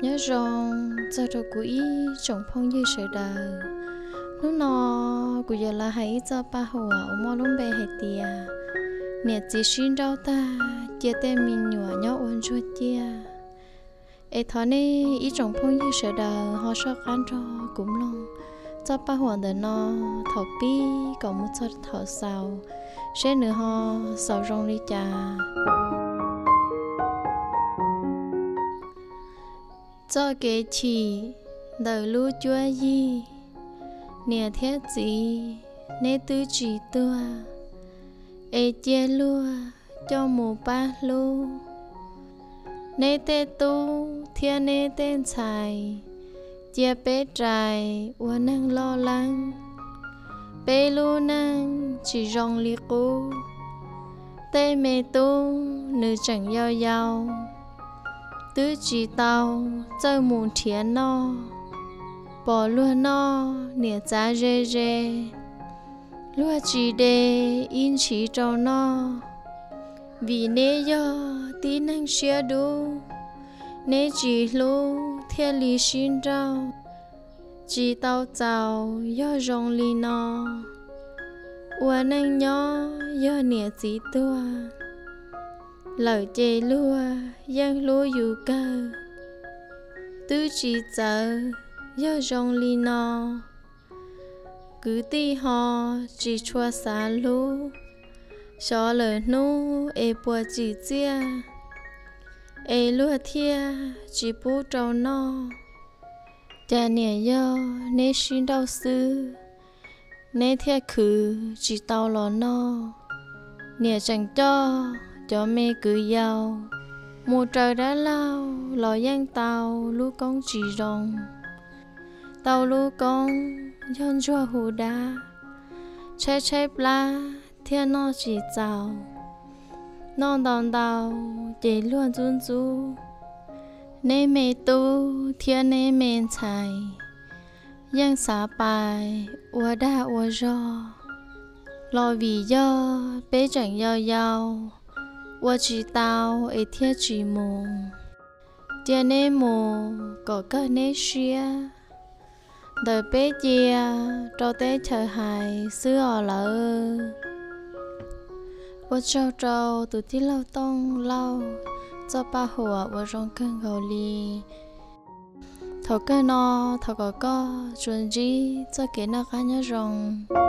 Nyob zoo txog rau kuv ib tsoom phooj ywg sawv daws. Hnub no kuv yuav los hais ib txoj paj huam uas muaj lub npe hais tias niam txiv sib nrauj tag cia tej me nyuam nyob ua ntsuag ciaj. Es thov nej ib tsoom phooj ywg sawv daws ho soj qab nrog kuv mloog txoj paj huam ntawm no thaum pib kom mus txog thaum xaus, seb nws ho xaus zoo li cas. Txoj kev chim ntawm lub cuab yig. Niam thiab txiv, neb twb tsis tuag, es cia luag coj mus pab hlub. Neb tej tub thiab neb tej ntxhais, cia peb rais ua neeg loj leeb. Peb lub neej tsis zoo li qub. Tej me tub nws tseem yau yau, twb tsis tau txawj mus nrhiav noj. Pom luag noj niam txav ze ze, luag tsis de ib ntshiv rau noj. Vim neb yog tib neeg siab dub, neb tsis hlub thiaj li sib nrauj. Tsis tau txaus yog zoo li no, ua neej nyob yog niam txiv tuag lawm ces luag yeej hlub yus kawg. Twb tsis txawv yog zoo li no, kwv tij ho tsis tshua xav hlub. Xyov lawm hnub es puas tsim txiaj, es luag thiaj tsis pub rau noj. Cas niam yog neb sib nrauj xwb, neb thiaj khwv tsis tau los noj. Niam tseem coj cov me kwv yau mus raws dab laug los yeej tau lub koob tsis zoo. Tau lub koob yog ntsuag hu dab, tshaib tshaib plab thiaj noj tsis txaus. Noj ntau ntau ces luag ntxub ntxub. Neb me tub thiab neb me ntxhais yeej xav pais ua dag ua zog, los vim yog peb tseem yau yau, ua tsis tau es thiaj tsis mus. Cia neb mus kom kawg neb siab, ntawm peb cia rau teb chaws hais xwb os lawv. Ua tsaug rau tus tij laug Tooj Lauj txoj paj huam uas zoo kawg nkaus li. Thaum kawg no thov kom koj tsuas ntsib txoj kev noj qab nyob zoo.